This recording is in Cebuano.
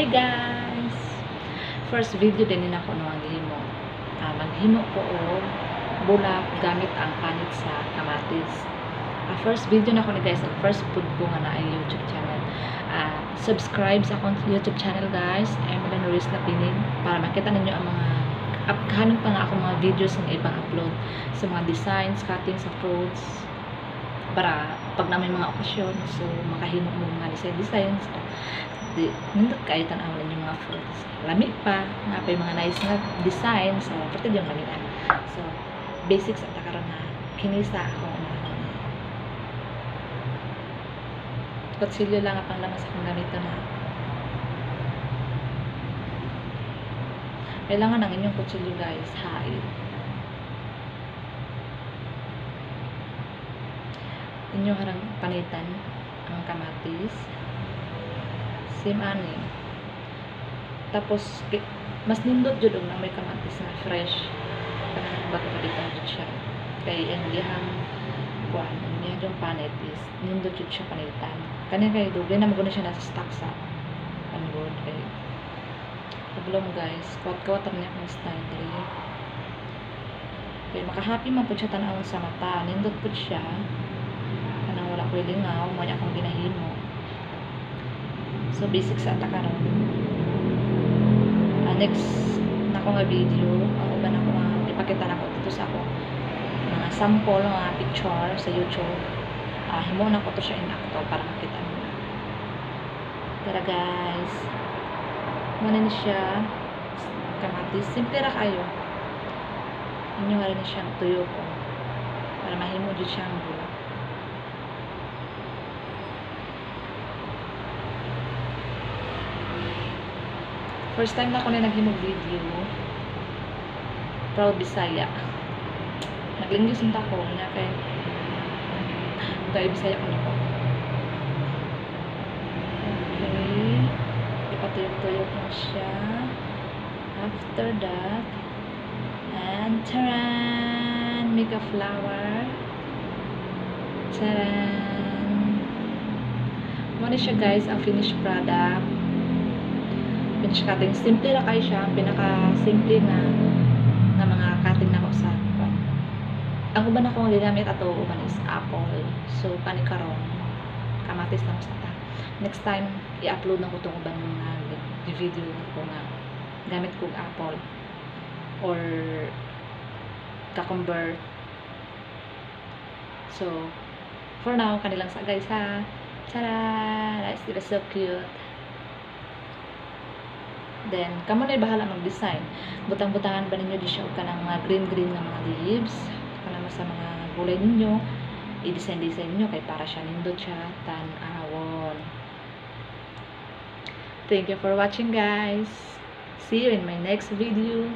Hi guys! First video din ako no ang gihimo. Maghimo ko og bulak gamit ang panit sa kamatis. First video na ko ni guys, ang first food ko nga na ay YouTube channel. Subscribe sa akong YouTube channel guys, Emmeline Ruiz Lapinig, para makita ninyo ang mga upcoming pa nga akong mga videos ng ibang upload sa mga designs, cutting sa fruits, para pag na may mga okasyon, so makahimo mo mga design designs. Di nindot kayo tan-awon yung mga fruits. Lami pa, nga pa yung mga nice nga design, so pati yung lamian. So basics at karon na kinisa ako unahon. Kutsilyo lang ang panglaman sa akong gamit na. Kailangan ang inyong kutsilyo guys, hain. Inyo harang panitan ang kamatis. Same ani. Tapos mas nindot jud og na may kamatis na fresh. Kanang bago pa dito jud siya. Kay ang dihang kuan, ang dihang yung panit is nindot jud siya panitan. Kani kay dugay na mo gud siya nasa stock sa panggod kay kabalo mo guys, kawat-kawat ra niya akong style diri. Kay makahappy man pud siya tan-awon sa mata, nindot pud siya. Kanang wala koy lingaw, mo niya akong ginahimo. So basic sa ata karon. Next na ko nga video, ang uban ako nga ipakita nako dito sa ako mga sample nga picture sa YouTube. Himo na ko to siya in acto para makita ninyo. Tara guys. Mo na ni siya kamatis, simple ra kayo. Inyo nga rin siyang tuyo ko para mahimo jud siyang bulak. First time na ako na naghimog video. Proud Bisaya. Naglinggis unta ko nga kay Bisaya ko na ko. Okay. Ipatuyok-tuyok na siya. After that, and taran! Make a flower. Taran! Muna siya guys, ang finished product. Finish cutting. Simple ra kayo siya. Pinaka-simple nga mga cutting nako sa kwan. Ang uban ako ang gigamit ato uban is apple. So kani karon kamatis lang sa ta. Next time i-upload na ko tong uban mga video ko nga gamit kog apple or cucumber. So for now kanilang sa guys ha. Tada! That's so cute. Then, kamo na bahala mag-design. Butang-butangan ba ninyo di siya og kanang mga green-green nga mga leaves. Kanang sa mga gulay ninyo, i-design-design niyo kay para siya nindot siya tan-awon. Thank you for watching guys. See you in my next video.